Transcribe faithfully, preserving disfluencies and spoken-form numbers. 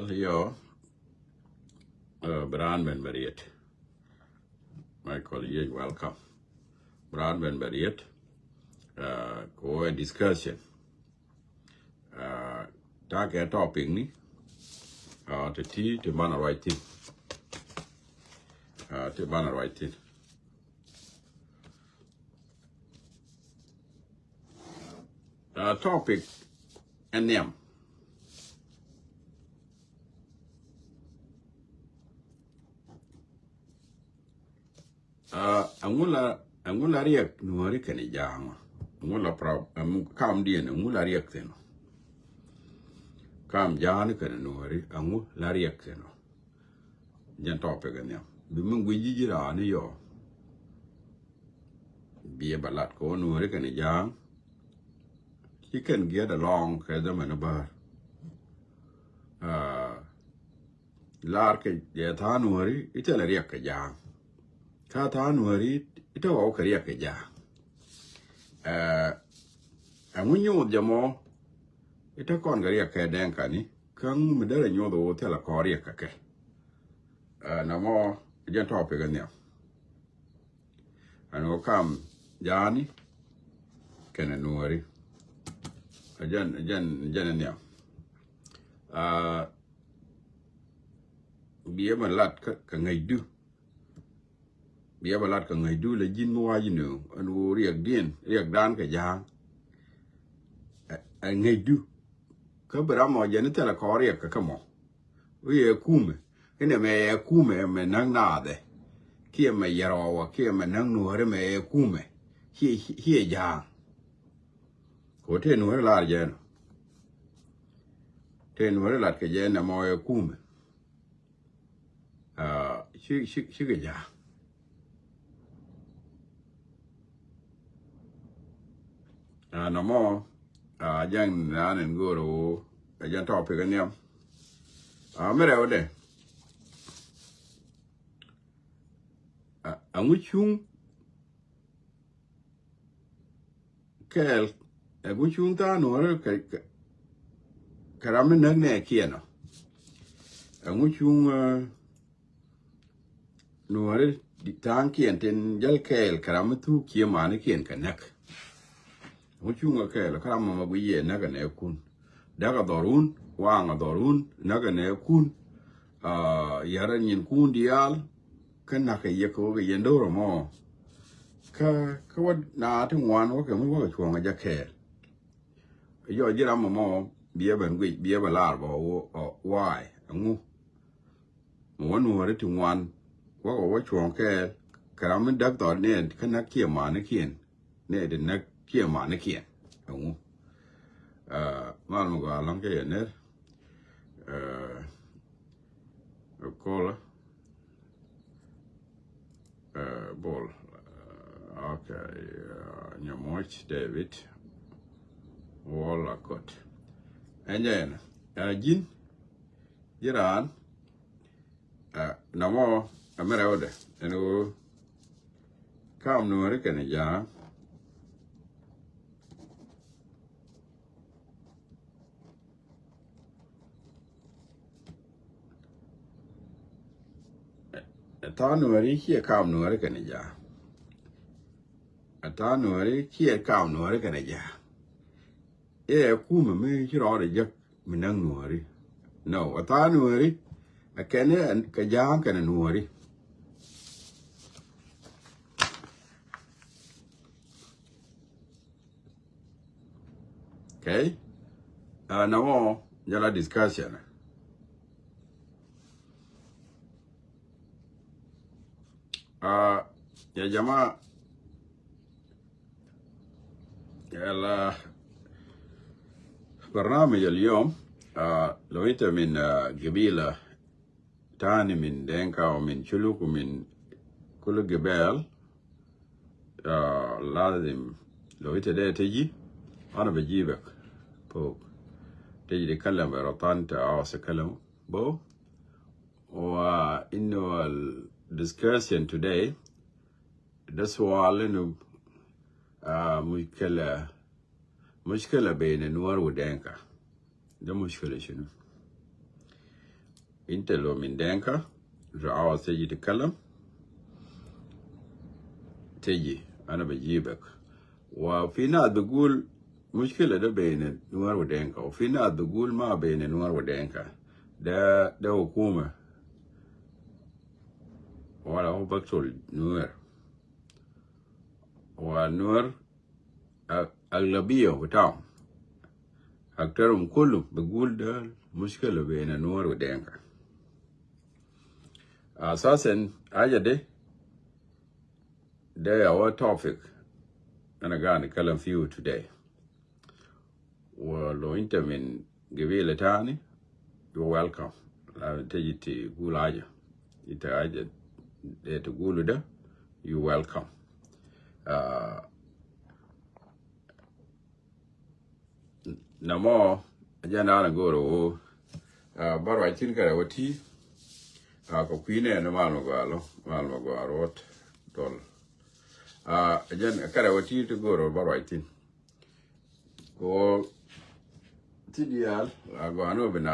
Yo, uh, bi raan ben bɛ riet. Michael, yes, welcome. Bi raan ben bɛ riet. Uh, ko a discussion. Uh, takɛ topic ni. Uh, ti ti ti banɛ ruac thin. Uh, ti banɛ ruac thin. Uh, topic ɛ nhiam. Uh, ɛŋu la, ɛŋu la riɛk Nuɔri kɛnɛ Ja̱a̱ŋ? Ɛŋu la prob-, ɛŋu, kamdiɛn, ɛŋu la riɛk thi̱n ɔ? Kam Ja̱a̱ŋ kɛnɛ Nuɔri, ɛŋu la riɛk thi̱n ɔ? Jɛn topic ɛ nhiam. Bi mi guic ji̱ ji̱ raan ni yɔ. Biɛ bɛ lat kɛ wä Nuɔri kɛnɛ Ja̱a̱ŋ. Ci kɛn get along kɛ dämɛ ni bäär. Ah, lar kɛ jɛ tha̱a̱ŋ Nuɔri, i̱ thilɛ riɛk kɛ Ja̱a̱ŋ. Ka tha̱a̱ŋ Nuɔri, i̱ te wä kɛ riɛk kɛ Ja̱a̱ŋ. Ah, ɛŋu nyoth jɛ mɔ, i̱ te kɔn kɛ riɛk kɛ Dɛŋkani, kä ŋu mi derɛ nyoth wä thilɛ kɔn riɛk kɛ kɛ. Ah, na mɔ, jɛn topic ɛ nhiam. Ɛn ɣöö kam Ja̱a̱ŋ kɛnɛ Nuɔri. Ɛ jɛn, ɛ jɛn, ɛ jɛn ɛ nhiam. Ah, biɛ bɛ lat kä, kä ŋäcdu. Biɛ bɛ lat kä ŋäcdu la ji̱n mi wa̱a̱ ji̱ ni ɛn ɣöö riɛkdiɛn, riɛkdan kɛ Ja̱a̱ŋ. Ɛ, ɛ ŋäcdu. Kä bi ram mɔ jɛn i̱ thilɛ kɔn riɛk kɛ kä mɔ. Wi̱i̱ ɛ kumɛ. Inɛ mɛ ɛ kumɛ mɛ näk naath ɛ. Kiɛ mɛ yɛrɔwä, kiɛ mɛ näk Nuɔri mɛ ɛ kumɛ. Ciɛ, ciɛ Ja̱a̱ŋ. Ko tëë Nuɔri lar jɛ nɔ. Tëë Nuɔri lat kɛ jɛ nɛ mɔ ɛ kumɛ. Ah, ci, ci, cikɛ Ja̱a̱ŋ. Ah, nɔmɔ, ah, jɛn naan in go̱o̱r ɣöö ɛ jɛn topic ɛ nhiam. Ah, mi rɛwdɛ. Ah, ɛŋu cuŋ kɛɛl, ɛŋu cuŋ tha̱a̱ŋ Nuɔri kɛ, kɛ, kɛ ram mi näk nɛɛkiɛn ɔ? Ɛŋu cuŋ, ah, Nuɔri di-, tha̱a̱ŋkiɛn tin jäl kɛɛl kɛ ram mi thuk kiɛ manikiɛn kɛ näk. Ŋu cuŋ ɛ kɛɛl kä ram mama guic yɛ näk ɛ nɛɛkun. Däk ɛ dhɔrun, waŋ ɛ dhɔrun, näk ɛ nɛɛkun. Ah, yɛrɛ nyinkun diaal, kä näk ɛ yɛ kɛ wä kɛ yɛn do̱r ɛmɔ. Kä, kä wä na ti ŋuan wä kɛ mi wä kɛ cuɔ̱ŋ ɛ jɛ kɛɛl. Yɔ ji̱ ram mama biɛ ben guic, biɛ ben lar bä wä, ɔ, wa̱a̱y, ɛŋu. Mi wä Nuɔri ti ŋuan, wakɔ wä cuɔ̱ŋ kɛɛl, kɛ ram mi däk dhɔr nɛ, kä näk kiɛ manikiɛn, nɛ di näk kiɛ manikiɛn. Ɛŋu. Ah, mal mi gɔaa lɔ̱ŋ kɛ yɛ ner. Ah, kolä. Ah, bol. Ah, okay. Ah, Nyamoc David. Wall Akot. Ɛn jɛ ɛn. Ah, ji̱n. Ji̱ raan. Ah, nɔmɔ, a mi rɛwdɛ ɛn ɣöö kam Nuɔri kɛnɛ Ja̱a̱ŋ. Ɛ tha̱a̱ŋ Nuɔri ciɛ kam Nuɔri kɛnɛ Ja̱a̱ŋ. Ɛ tha̱a̱ŋ Nuɔri ciɛ kam Nuɔri kɛnɛ Ja̱a̱ŋ. Ɛ kumɛ mi ci rɔɔdɛ jek mi näk Nuɔri. No, ɛ tha̱a̱ŋ Nuɔri, ɛ kɛn ɛ kɛ Ja̱a̱ŋ kɛnɛ Nuɔri. Okay? Ah, nɔmɔ jɛ la discussion. Ah, ya jama, ya la برنامج اليوم, ah, لو أنت من, ah, قبيلة تاني من دينكا ومن شلوك ومن كل قبائل, ah, لازم لو أنت داير تجي, أنا بجيبك فوق. تجي تتكلم بروتاني, أنت عاوز تتكلم بو. وإنه ال discussion today, ده سؤال إنه, ah, مشكلة, مشكلة بين نوير ودينكا. ده مشكلة شنو؟ Inte lo min Denka, lo awa teji ti kalam, teji, ana bajibek. Wa fi nas bigul mushkila de beyne Nuer wa Denka. Wa fi nas bigul ma beyne Nuer wa Denka. De, de hukuma. Wala hu baktol Nuer. Wa Nuer, a-, aglabiya bitahum. Aktarum kulum bigul de mushkila beyne Nuer wa Denka. Asasan, haja de, de our topic. Ana gani kalam fiu today. Wa lo inte min gabila tani, you're welcome. La teji ti gul haja. Inte haja de ti gulu de, you're welcome. Ah, Namo, ajana ana goro wo. Ah, barwa itin kare wati. Ah, ko kuine ne mal magwalo, mal magwaro wot dol. Ah, ajan kare wati ti goro barwa itin. Ko ti dial, ah, go ano bina